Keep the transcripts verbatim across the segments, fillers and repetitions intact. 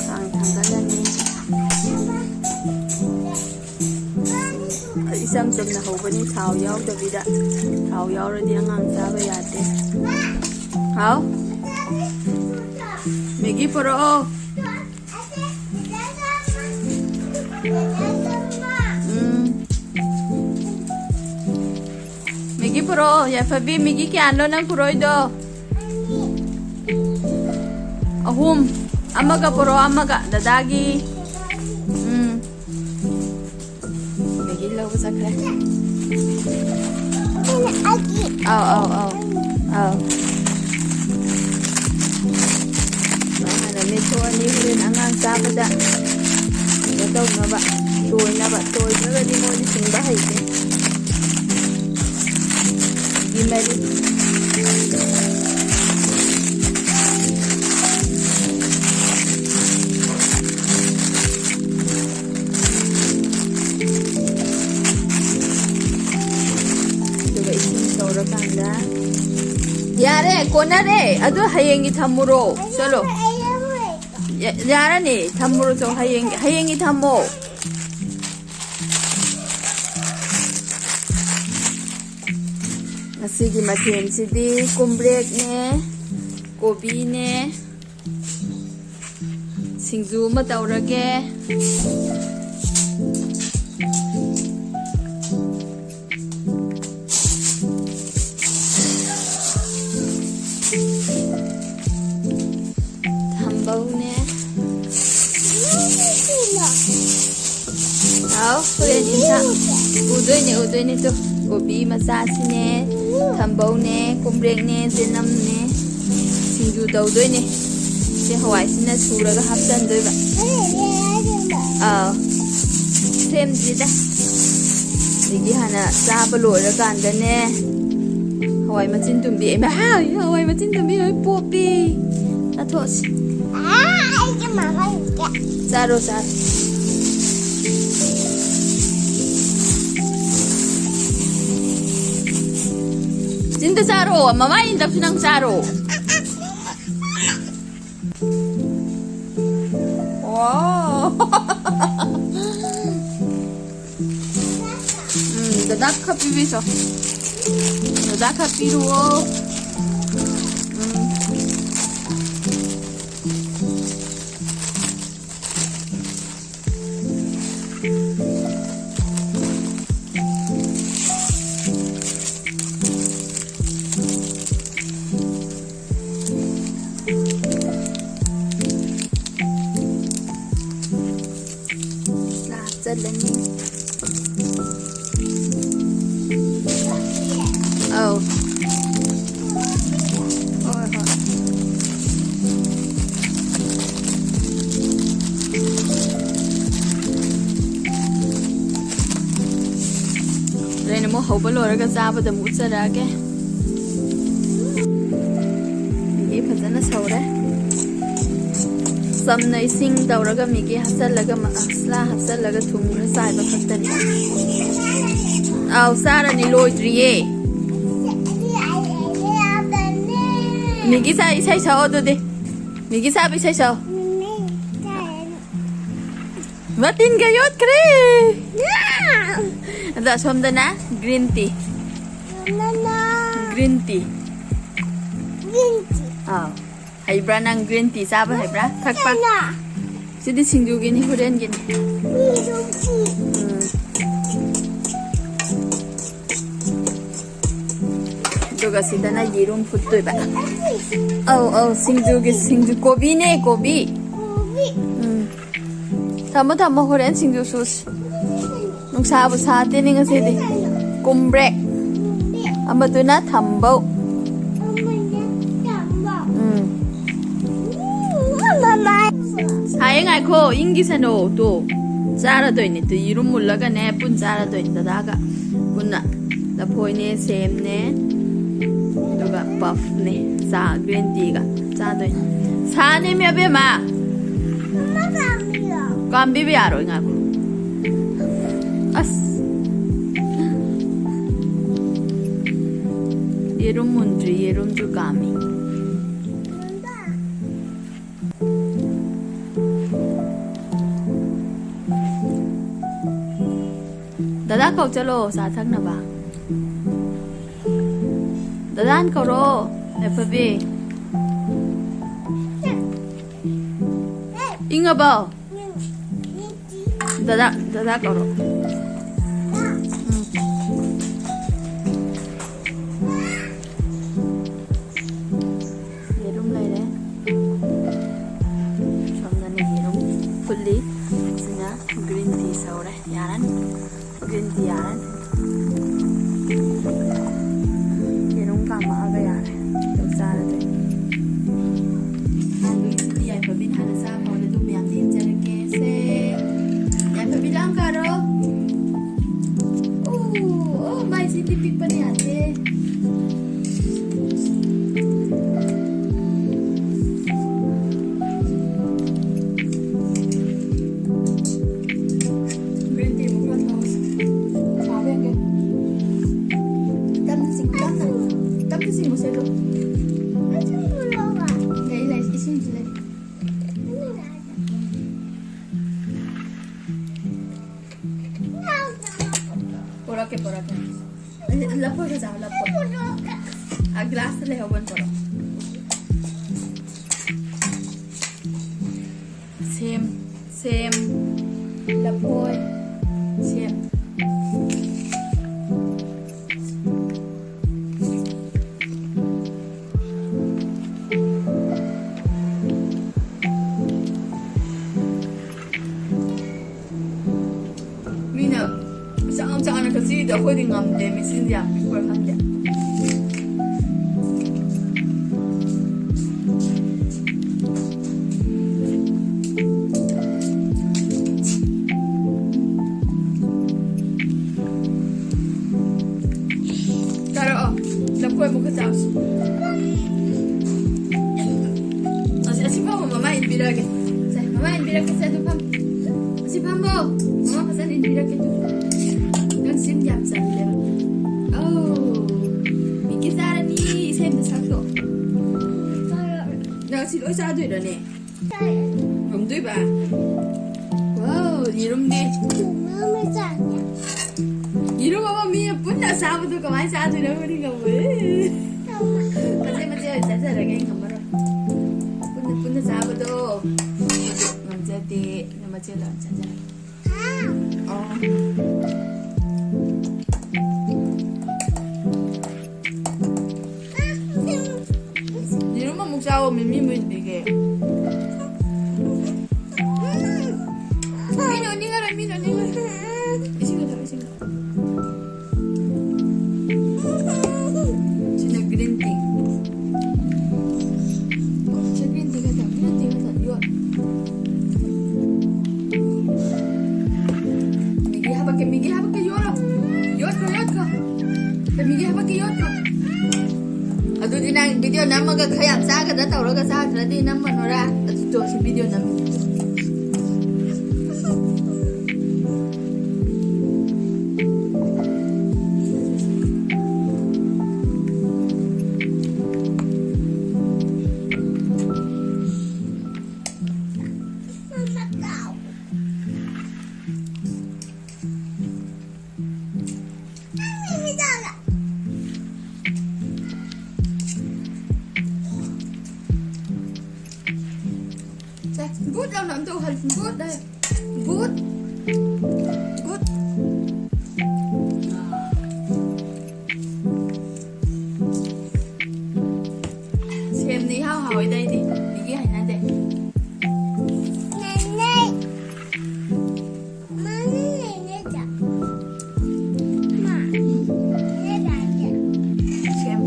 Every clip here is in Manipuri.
ꯈꯥꯡ ꯊꯥꯡꯒꯠꯂꯅꯤ꯫ ꯏꯆꯝ ꯆꯝꯅ ꯍꯧꯕꯅꯤ, ꯊꯥꯎ ꯌꯥꯎꯗꯕꯤꯗ꯫ ꯊꯥꯎ ꯌꯥꯎꯔꯗꯤ ꯑꯉꯥꯡ ꯆꯥꯕ ꯌꯥꯗꯦ꯫ ꯍꯥꯎ? ꯃꯦꯒꯤ ꯄꯨꯔꯛꯑꯣ꯫ ꯎꯝ꯫ ꯃꯦꯒꯤ ꯄꯨꯔꯛꯑꯣ, ꯌꯥꯏꯐꯕꯤ, ꯃꯦꯒꯤ ꯀꯌꯥꯅꯣ ꯅꯪ ꯄꯨꯔꯛꯏꯗꯣ? ꯑꯍꯨꯝ꯫ ꯑꯃꯒ ꯄꯨꯔꯛꯑꯣ, ꯑꯃꯒ꯫ ꯗꯗꯥꯒꯤ꯫ ꯎꯝ꯫ ꯃꯦꯒꯤ ꯂꯧꯕ ꯆꯠꯈ꯭ꯔꯦ꯫ ꯑꯧ, ꯑꯧ, ꯑꯧ꯫ ꯑꯧ꯫ ꯃꯥ ꯍꯥꯟꯅ ꯃꯦꯠꯊꯣꯛꯑꯅꯤ, ꯍꯣꯔꯦꯟ ꯑꯉꯥꯡ ꯆꯥꯕꯗ ꯀꯩꯅꯣ ꯇꯧꯅꯕ, ꯇꯣꯏꯅꯕ꯫ ꯇꯣꯏꯗ꯭ꯔꯒꯗꯤ ꯃꯣꯏꯗꯤ ꯁꯤꯡꯕ ꯍꯩꯇꯦ꯫ ꯃꯦꯒꯤ ꯃꯔꯨ꯫ ꯑꯗꯨꯒ ꯏꯁꯤꯡ ꯇꯧꯔꯀꯥꯟꯗ, ꯌꯥꯔꯦ, ꯀꯣꯟꯅꯔꯦ꯫ ꯑꯗꯨ ꯍꯌꯦꯡꯒꯤ ꯊꯝꯃꯨꯔꯣ꯫ ꯆꯠꯂꯣ꯫ ꯌꯥ-, ꯌꯥꯔꯅꯤ, ꯊꯝꯃꯨꯔꯣ꯫ ꯆꯣ, ꯍꯌꯦꯡ, ꯍꯌꯦꯡꯒꯤ ꯊꯝꯃꯣ꯫ ꯉꯁꯤꯒꯤ ꯃꯊꯦꯜꯁꯤꯗꯤ ꯀꯨꯝꯕ꯭ꯔꯦꯛꯅꯦ, ꯀꯣꯕꯤꯅꯦ, ꯁꯤꯡꯖꯨ ꯑꯃ ꯇꯧꯔꯒꯦ꯫ ꯊꯝꯕꯧꯅꯦ꯫ ꯍꯥꯎ, ꯍꯣꯔꯦꯟ ꯏꯟꯁꯥꯡ ꯎꯗꯣꯏꯅꯦ, ꯎꯗꯣꯏꯅꯦ꯫ ꯇꯨ, ꯀꯣꯕꯤ ꯃꯆꯥꯁꯤꯅꯦ, ꯊꯝꯕꯧꯅꯦ, ꯀꯨꯝꯕ꯭ꯔꯦꯛꯅꯦ, ꯆꯦꯅꯝꯅꯦ, ꯁꯤꯡꯖꯨ ꯇꯧꯗꯣꯏꯅꯦ꯫ ꯁꯤ ꯍꯋꯥꯏꯁꯤꯅ ꯁꯨꯔꯒ ꯍꯥꯞꯆꯟꯗꯣꯏꯕ꯫ ꯑꯥꯎ꯫ ꯁꯦꯝꯗ꯭ꯔꯤꯗ꯫ ꯑꯗꯒꯤ ꯍꯥꯟꯅ ꯆꯥꯕ ꯂꯣꯏꯔꯀꯥꯟꯗꯅꯦ, ꯍꯋꯥꯏ ꯃꯆꯤꯟ ꯇꯨꯝꯕꯤ꯫ ꯏꯃꯥ, ꯍꯋꯥꯏ ꯃꯆꯤꯟ ꯇꯨꯝꯕꯤ ꯂꯣꯏ ꯄꯣꯞꯄꯤ꯫ ꯆꯥꯊꯣꯛꯑꯁꯤ꯫ ꯑꯥ, ꯑꯩꯒꯤ ꯃꯃꯩꯁꯦ꯫ ꯆꯥꯔꯣ, ꯆꯥꯔꯣ꯫ ꯆꯤꯟꯗ ꯆꯥꯔꯣ, ꯃꯃꯥꯏ ꯏꯟꯗꯕꯁꯨ ꯅꯪ ꯆꯥꯔꯣ꯫ ꯋꯥꯎ꯫ ꯎꯝ, ꯗꯗꯥ ꯈꯔ ꯄꯤꯕꯤꯁꯣ꯫ ꯗꯗꯥ ꯈꯔ ꯄꯤꯔꯨꯑꯣ꯫ ꯎꯝ꯫ ꯍꯥꯞꯆꯜꯂꯅꯤ꯫ ꯑꯧ꯫ ꯍꯣꯏ, ꯍꯣꯏ꯫ ꯍꯣꯔꯦꯟ ꯑꯃꯨꯛ ꯍꯧꯕ ꯂꯣꯏꯔꯒ ꯆꯥꯕꯗ ꯑꯃꯨꯛ ꯎꯠꯆꯔꯛꯑꯒꯦ꯫ ꯃꯦꯒꯤ ꯐꯖꯅ ꯁꯧꯔꯦ꯫ ꯆꯝꯅ ꯏꯁꯤꯡ ꯇꯧꯔꯒ ꯃꯦꯒꯤ ꯍꯥꯞꯆꯜꯂꯒ, ꯃꯁꯂꯥ ꯍꯥꯞꯆꯜꯂꯒ ꯊꯨꯝ ꯈꯔ ꯆꯥꯏꯕ ꯈꯛꯇꯅꯤ꯫ ꯑꯥꯎ, ꯆꯥꯔꯅꯤ, ꯂꯣꯏꯗ꯭ꯔꯤꯌꯦ꯫ ꯃꯦꯒꯤ ꯆꯥ ꯏꯁꯩ ꯁꯛꯑꯣ ꯑꯗꯨꯗꯤ꯫ ꯃꯦꯒꯤ ꯆꯥꯕ ꯏꯁꯩ ꯁꯛꯑꯣ꯫ ꯃꯇꯤꯟꯒ ꯌꯣꯠꯈ꯭ꯔꯦ꯫ ꯑꯗꯣ ꯑꯁꯣꯝꯗꯅ green tea꯫ Green tea꯫ ꯑꯥꯎ꯫ ꯍꯩꯕ꯭ꯔꯥ ꯅꯪ? Green tea ꯆꯥꯕ ꯍꯩꯕ꯭ꯔꯥ? ꯊꯛꯄ? ꯁꯤꯗꯤ ꯁꯤꯡꯖꯨꯒꯤꯅꯤ, ꯍꯣꯔꯦꯟꯒꯤꯅꯤ꯫ ꯎꯝ꯫ ꯑꯗꯨꯒ ꯁꯤꯗꯅ ꯌꯦꯔꯨꯝ ꯐꯨꯠꯇꯣꯏꯕ꯫ ꯑꯧ, ꯑꯧ, ꯁꯤꯡꯖꯨꯒꯤ ꯁꯤꯡꯖꯨ꯫ ꯀꯣꯕꯤꯅꯦ, ꯀꯣꯕꯤ꯫ ꯎꯝ꯫ ꯊꯝꯃꯣ, ꯊꯝꯃꯣ, ꯍꯣꯔꯦꯟ ꯁꯤꯡꯖꯨ ꯁꯨꯁꯤ꯫ ꯅꯨꯡꯁꯥꯕꯨ ꯁꯥꯗꯦꯅꯦ ꯉꯁꯤꯗꯤ꯫ ꯀꯨꯝꯕ꯭ꯔꯦꯛ꯫ ꯑꯃꯗꯨꯅ ꯊꯝꯕꯧ꯫ ꯎꯝ꯫ ꯁꯥꯏꯌꯦ, ꯉꯥꯏꯈꯣ, ꯏꯪꯒꯤꯁꯅꯣ꯫ ꯇꯣ, ꯆꯥꯔꯗꯣꯏꯅꯦ꯫ ꯇꯨ, ꯌꯦꯔꯨꯝ ꯃꯨꯜꯂꯒꯅꯦ ꯄꯨꯟ ꯆꯥꯔꯗꯣꯏꯅꯦ ꯗꯗꯥꯒ ꯄꯨꯟꯅ꯫ ꯂꯐꯣꯏꯅꯦ, ꯁꯦꯝꯅꯦ, ꯑꯗꯨꯒ puffꯅꯦ꯫ ꯆꯥ, green teaꯒ ꯆꯥꯗꯣꯏꯅꯦ꯫ ꯁꯥꯅꯦꯃꯤ ꯑꯕꯦꯝꯃ꯫ ꯀꯥꯝꯕꯤꯕ ꯌꯥꯔꯣꯏ, ꯉꯥꯏꯈꯣ꯫ ꯑꯁ꯫ ꯌꯦꯔꯨꯝ ꯃꯨꯟꯗ꯭ꯔꯤ, ꯌꯦꯔꯨꯝꯁꯨ ꯀꯥꯝꯃꯤ꯫ ꯆꯥ ꯀꯧ ꯆꯠꯂꯣ, ꯆꯥ ꯊꯛꯅꯕ꯫ ꯗꯗꯥꯟ ꯀꯧꯔꯣ, ꯌꯥꯏꯐꯕꯤ꯫ ꯏꯪꯉꯕꯣ? ꯗꯗꯥ, ꯗꯗꯥ ꯀꯧꯔꯣ꯫ ꯎꯝ꯫ ꯌꯦꯔꯨꯝ ꯂꯩꯔꯦ꯫ ꯁꯣꯝꯗꯅ ꯌꯦꯔꯨꯝ ꯐꯨꯠꯂꯤ꯫ ꯁꯤꯅ green tea ꯁꯧꯔꯦ꯫ ꯌꯥꯔꯅꯤ꯫ Green tea ꯌꯥꯔꯅꯤ꯫ ꯌꯦꯔꯨꯝ ꯀꯥꯝꯃꯛꯑꯒ ꯌꯥꯔꯦ꯫ ꯑꯗꯨ ꯆꯥꯔꯗꯣꯏꯅꯤ꯫ ꯑꯗꯨꯒꯤꯁꯤꯗꯤ ꯌꯥꯏꯐꯕꯤꯅ ꯍꯥꯟꯅ ꯆꯥ ꯐꯥꯎꯔꯦ꯫ ꯑꯗꯨ ꯃꯌꯥꯝꯗꯤ ꯏꯟꯖꯔꯒꯦ꯫ ꯁꯦ꯫ ꯌꯥꯏꯐꯕꯤ ꯂꯥꯡ ꯀꯥꯔꯣ꯫ ꯑꯣ, ꯑꯣ, ꯃꯥꯏꯁꯤꯗꯤ ꯄꯤꯛꯄꯅ ꯌꯥꯗꯦ꯫ Green tea ꯑꯃꯨꯛ ꯈꯔ ꯊꯛꯑꯣ꯫ ꯁꯥꯕ ꯍꯦꯟꯒꯦ꯫ ꯇꯞꯅ ꯆꯤꯡꯉꯨ, ꯇꯞꯅ꯫ ꯇꯞꯅ ꯆꯤꯡꯉꯨꯁꯦ ꯑꯗꯨ꯫ ꯂꯩ, ꯂꯩ, ꯏꯁꯤꯡꯁꯨ ꯂꯩ꯫ ꯄꯣꯔꯛꯀꯦ, ꯄꯣꯔꯛꯀꯦ꯫ ꯂꯐꯣꯏ ꯈꯔ ꯆꯥꯎ, ꯂꯐꯣꯏ꯫ ꯑ, glass ꯇ ꯂꯩꯍꯧꯕꯅꯤ, ꯄꯣꯔꯛꯑꯣ꯫ ꯁꯦꯝ, ꯁꯦꯝ, ꯂꯐꯣꯏ, ꯁꯦꯝ꯫ ꯃꯤꯅ ꯆꯥꯎ ꯆꯥꯎꯅ ꯀꯛꯆꯤꯗꯣ ꯑꯩꯈꯣꯏꯗꯤ ꯉꯝꯗꯦ, ꯃꯦꯆꯤꯟꯁꯦ ꯌꯥꯝ ꯄꯤꯛꯄ꯭ꯔꯥ ꯈꯪꯗꯦ꯫ ꯆꯥꯔꯛꯑꯣ, ꯂꯐꯣꯏ ꯑꯃꯨꯛꯀ ꯆꯥꯎꯁꯤ꯫ ꯑꯁꯤ, ꯑꯁꯤ ꯐꯝꯃꯣ, ꯃꯃꯥ ꯏꯟꯕꯤꯔꯛꯑꯒꯦ꯫ ꯁꯦ, ꯃꯃꯥ ꯏꯟꯕꯤꯔꯛꯀꯦ, ꯁꯦ, ꯑꯗꯨ ꯐꯝ꯫ ꯑꯁꯤ ꯐꯝꯃꯣ, ꯃꯃꯥ ꯐꯖꯅ ꯏꯟꯕꯤꯔꯛꯀꯦ, ꯑꯗꯨ꯫ ꯅꯪ ꯆꯤꯟ ꯌꯥꯝ ꯆꯜꯂꯦꯕ꯫ ꯑꯧ, ꯃꯤꯒꯤ ꯆꯥꯔꯅꯤ, ꯏꯁꯩ ꯑꯝꯇ ꯁꯛꯇꯣ꯫ ꯅꯪ ꯁꯤ ꯂꯣꯏ ꯆꯥꯗꯣꯏꯔꯅꯦ? ꯉꯝꯗꯣꯏꯕ? ꯋꯥꯎ, ꯌꯦꯔꯨꯝꯗꯤ? ꯃꯃꯥ ꯆꯥꯅꯤ꯫ ꯌꯦꯔꯨꯝ ꯑꯃ ꯃꯤ ꯄꯨꯟꯅ ꯆꯥꯕꯗꯣ ꯀꯃꯥꯏꯅ ꯆꯥꯗꯣꯏꯅꯣ? ꯑꯩꯗꯤ ꯉꯝꯃꯣꯏ꯫ ꯃꯆꯦꯠ ꯃꯆꯦꯠ ꯑꯣꯏꯅ ꯆꯥꯖꯔꯒꯦ, ꯑꯩ ꯉꯝꯃꯔꯣꯏ꯫ ꯄꯨꯟꯅ ꯄꯨꯟꯅ ꯆꯥꯕꯗꯣ ꯉꯝꯖꯗꯦ꯫ ꯑꯗꯨ ꯃꯆꯦꯠ ꯑꯣꯏꯅ ꯆꯥꯖꯔꯒꯦ꯫ ꯑꯣ꯫ ꯌꯦꯔꯨꯝ ꯑꯃꯨꯛ ꯆꯥꯎꯑꯣ, ꯃꯤꯃꯤ ꯃꯨꯟꯕꯤꯒꯦ꯫ ꯃꯤꯅ ꯎꯅꯤꯡꯉꯔꯣꯏ, ꯃꯤꯅ ꯎꯅꯤꯡꯉꯔꯣꯏ꯫ ꯏꯁꯤꯡꯗ ꯊꯝꯃꯣ, ꯏꯁꯤꯡꯗ꯫ ꯁꯤꯅ green tea꯫ ꯁꯤ green tea ꯈꯛꯇ, green tea ꯈꯛꯇ ꯌꯣꯠ꯫ ꯃꯤꯒꯤ ꯍꯥꯄꯛꯀꯦ, ꯃꯤꯒꯤ ꯍꯥꯄꯛꯀꯦ, ꯌꯣꯠꯂꯣ꯫ ꯌꯣꯠꯈ꯭ꯔꯣ, ꯌꯣꯠꯈ꯭ꯔꯣ꯫ ꯃꯤꯒꯤ ꯍꯥꯄꯛꯀꯦ, ꯌꯣꯠꯈ꯭ꯔꯣ꯫ ꯑꯗꯨꯗꯤ ꯅꯪ video ꯅꯝꯃꯒ ꯈꯔ ꯌꯥꯝ ꯆꯥꯒꯗ꯭ꯔꯥ ꯇꯧꯔꯒ ꯆꯥꯗ꯭ꯔꯗꯤ ꯅꯝꯃꯅꯣꯔꯥ? ꯑꯗꯨ ꯇꯣꯛꯑꯁꯤ, video ꯅꯝꯃꯤ꯫ ꯁꯦ, ꯕꯨꯠ ꯂꯥꯎꯅ ꯑꯝꯇ ꯎꯍꯜꯂꯨ꯫ ꯕꯨꯠ ꯍꯥꯏ꯫ ꯕꯨꯠ꯫ ꯕꯨꯠ꯫ ꯁꯦꯝꯗꯤ ꯏꯍꯥꯎ ꯍꯥꯎꯋꯤꯗ ꯑꯩꯗꯤ꯫ ꯃꯤꯒꯤ ꯍꯩꯅꯗꯦ꯫ ꯁꯦꯝ꯫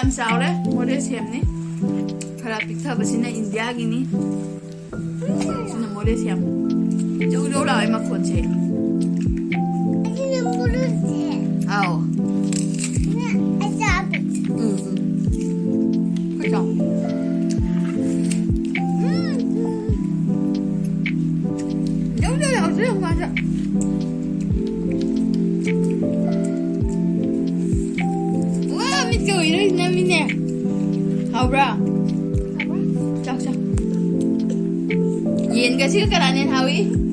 ꯌꯥꯝ ꯆꯥꯎꯔꯦ꯫ ꯃꯣꯔꯦ ꯁꯦꯝꯅꯤ꯫ ꯈꯔ ꯄꯤꯛꯊꯕꯁꯤꯅ ꯏꯟꯗꯤꯌꯥꯒꯤꯅꯤ꯫ ꯁꯤꯅ ꯃꯣꯔꯦ ꯁꯦꯝ꯫ ꯖꯧ ꯖꯧ ꯂꯥꯎꯋꯦ ꯃꯈꯣꯟꯁꯦ꯫ ꯑꯁꯤꯅ ꯃꯣꯔꯦ ꯁꯦꯝ꯫ ꯑꯥꯎ꯫ ꯁꯤꯅ ꯑꯆꯥꯄꯣꯠ꯫ ꯎꯝ, ꯎꯝ꯫ ꯈꯨꯠ ꯆꯥꯎ꯫ ꯎꯝ, ꯎꯝ꯫ ꯖꯧ ꯖꯧ ꯂꯥꯎꯁꯦ ꯌꯦꯡꯉꯨ ꯃꯥꯁꯦ꯫ ꯋꯥ, ꯃꯤꯠꯀ ꯎꯏꯔꯣꯏ ꯅꯝꯃꯤꯅꯦ꯫ ꯍꯥꯎꯕ꯭ꯔꯥ? ꯆꯥꯎ, ꯆꯥꯎ꯫ ꯌꯦꯟꯒꯁꯤꯒ ꯀꯅꯥꯅ ꯍꯦꯟꯅ ꯍꯥꯎꯏ?